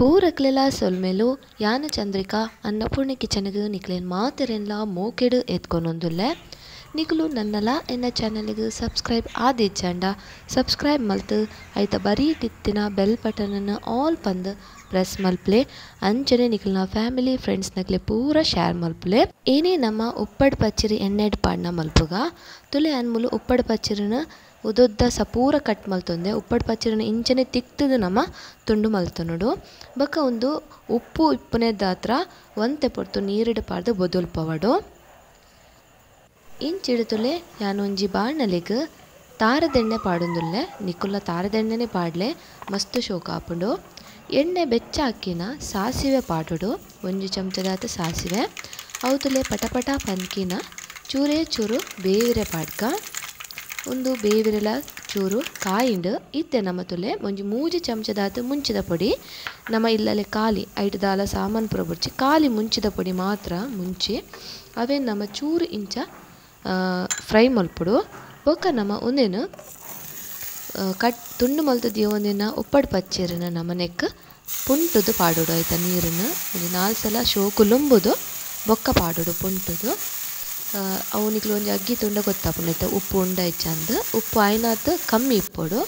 ಪೂರಕ್ಲೆಲ ಸೊಲ್ಮೆಲು ಯಾನ ಚಂದ್ರಿಕಾ ಅನ್ನಪೂರ್ಣೆ ಕಿಚನ್ಗ್ ನಿಕ್ಲೆನ್ ಮಾತೆರೆನ್ಲ ಮೋಕೆಡ್ ಎತ್ಕೊನೊಂದುಲ್ಲೆ. ನಿಕುಲು ನನ್ನಲ ಎನ್ನ ಚಾನೆಲ್ಗ್ ಸಬ್ಸ್ಕ್ರೈಬ್ ಆದಿಜ್ಜಂಡ ಸಬ್ಸ್ಕ್ರೈಬ್ ಮಲ್ತ್ ಐತ ಬರೀಟಿತ್ತಿನ ಬೆಲ್ ಬಟನ್ ನ್ ಆಲ್ ಪಂದ್ ಪ್ರೆಸ್ ಮಲ್ಪುಲೆ. ಅಂಚನೆ ನಿಕಲ್ನ ಫ್ಯಾಮಿಲಿ ಫ್ರೆಂಡ್ಸ್ ನಕ್ಲೆ ಪೂರ ಶೇರ್ ಮಲ್ಪುಲೆ. ಏನೇ ನಮ್ಮ ಉಪ್ಪಡ್ ಪಚ್ಚಿರಿ ಎಣ್ಣೆಡ್ ಪಾಡ್ನ ಮಲ್ಪುಗ ತುಲೆ ಅನ್ಮುಲು ಉಪ್ಪಡ್ ಪಚ್ಚಿರಿನ ಉದೊದ್ದ ಸಪೂರ ಕಟ್ ಮಲ್ತೊಂದೆ ಉಪ್ಪಡ್ ಪಚ್ಚಿರಿನ ಇಂಚನೆ ತಿಕ್ತುದು ನಮ ತುಂಡು ಮಲ್ತೊನೊಡು. ಬೊಕ ಉಂದು ಉಪ್ಪು ಇಪ್ಪುನೆ ದಾತ್ರ ಒಂತೆ ಪೊರ್ತು ನೀರುಡು ಪಾಡ್ದು ಬೊದೊಲ್ಪವಡು. ಇಂಚಿಡುತುಲೆ ಯಾನೊಂಜಿ ಬಾಣಲೆಗ್ ತಾರದೆಣ್ಣೆ ಪಾಡೊಂದುಲ್ಲೆ. ನಿಕುಲ್ಲ ತಾರದೆಣ್ಣೆನೆ ಪಾಡ್ಲೆ ಮಸ್ತ್ ಶೋಕ ಆಪುಂಡು. ಎಣ್ಣೆ ಬೆಚ್ಚ ಹಾಕಿನ ಸಾಸಿವೆ ಪಾಡೊಡು, ಒಂಜಿ ಚಮಚದಾತ ಸಾಸಿವೆ. ಅವುತುಲೆ ಪಟಪಟ ಪನ್ಕಿನ ಚೂರೇ ಚೂರು ಬೇವಿರೆ ಪಾಡ್ಕ. ಉಂದು ಬೇವಿರೆಲ ಚೂರು ಕಾಯಿಂಡು. ಇತ್ತೆ ನಮ್ಮ ತುಲೆ ಒಂಜಿ 3 ಚಮಚದಾತ ಮುಂಚಿದ ಪೊಡಿ, ನಮ್ಮ ಇಲ್ಲಲೆ ಖಾಲಿ ಐಟ್ ದಾಲ ಸಾಮಾನು ಪೂರ ಬೊಡ್ಚಿ, ಖಾಲಿ ಮುಂಚಿದ ಪೊಡಿ ಮಾತ್ರ ಮುಂಚಿ ಅವೇನು ನಮ್ಮ ಚೂರು ಇಂಚ ಫ್ರೈ ಮಲ್ಪೊಡು. ಬೊಕ್ಕ ನಮ್ಮ ಉಂದೆನು ಕಟ್ ತುಂಡು ಮಲ್ತು ದೀವೊಂದಿನ ಉಪ್ಪಡ್ ಪಚ್ಚಿರಿನ ನಮನೆಕ್ ಪುಂಟುದು ಪಾಡೊಡು. ಐತ ನೀರನ್ನು ಒಂಜಿ 4 ಸಲ ಶೋಕು ಲುಂಬುದು ಬೊಕ್ಕ ಪಾಡೊಡು ಪುಂಟುದು. ಅವು ನಿಕ್ಲು ಒಂಜಿ ಅಗ್ಗಿ ತುಂಡ ಗೊತ್ತಾಪುಂಡು ಐತ ಉಪ್ಪು ಉಂಡ ಇಜ್ಜಂದ್. ಉಪ್ಪು ಆಯ್ನಾತ್ ಕಮ್ಮಿ ಇಪ್ಪೊಡು.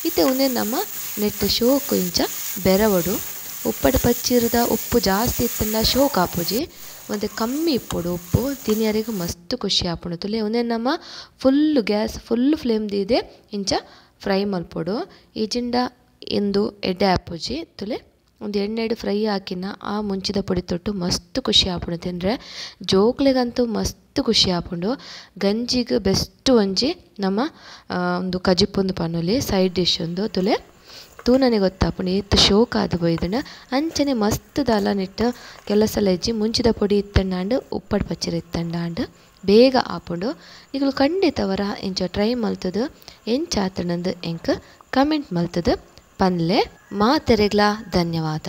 ಇತ್ತೆ ಉಂದೆನ್ ನಮ್ಮ ನೆಟ್ ಶೋಕು ಇಂಚ ಬೆರವೊಡು. ಉಪ್ಪಡ್ ಪಚ್ಚಿರದ ಉಪ್ಪು ಜಾಸ್ತಿ ಇತ್ತಂಡ ಶೋಕು ಆಪುಜಿ, ಒಂತೆ ಕಮ್ಮಿ ಇಪ್ಪೊಡು ಉಪ್ಪು, ತಿನಿಯರಿಗೆ ಮಸ್ತ್ ಖುಷಿ ಆಪುಂಡು. ತುಲೆ ಉಂದೆನ್ ನಮ್ಮ full gas full flame ದೀದೆ ಇಂಚ ಫ್ರೈ ಮಲ್ಪೊಡು. ಇಜಿಂಡ ಇಂದು ಎಡ್ಡೆ ಆಪುಜಿ. ತುಲೆ ಒಂದು ಎಣ್ಣೆಡ್ ಫ್ರೈ ಹಾಕಿನ ಆ ಮುಂಚಿದ ಪೊಡಿ ತೊಟ್ಟು ಮಸ್ತ್ ಖುಷಿ ಆಪುಂಡು ತಿಂದರೆ. ಜೋಕ್ಲೆಗಂತೂ ಮಸ್ತ್ ಖುಷಿ ಆಪುಂಡು. ಗಂಜಿಗ್ ಬೆಸ್ಟ್ ಒಂಜಿ ನಮ್ಮ ಒಂದು ಕಜಿಪೊಂದು ಪನೊಲಿ ಸೈಡ್ ಡಿಶ್ ಒಂದು. ತುಲೆ ತೂನನೆ ಗೊತ್ತಾಪುಂಡು ಏತ್ ಶೋಕ್ ಆದ್ ಪೋಯಿದ್ಂಡ. ಅಂಚನೆ ಮಸ್ತ್ ದಾಲ ನೆಟ್ಟ್ ಕೆಲಸಲ ಇಜ್ಜಿ. ಮುಂಚಿದ ಪೊಡಿ ಇತ್ತಂಡಾಂಡ್ ಉಪ್ಪಡ್ ಪಚ್ಚಿರಿ ಇತ್ತಂಡಾಂಡ್ ಬೇಗ ಆಪುಂಡು. ನಿಕುಲು ಖಂಡಿತವರ ಇಂಚ ಟ್ರೈ ಮಲ್ತುದು ಎಂಚಾತುಂಡುಂದು ಎಂಕ್ ಕಮೆಂಟ್ ಮಲ್ತುದು ಪನ್ಲೆ. ಮಾತೆರೆಗ್ಲಾ ಧನ್ಯವಾದ.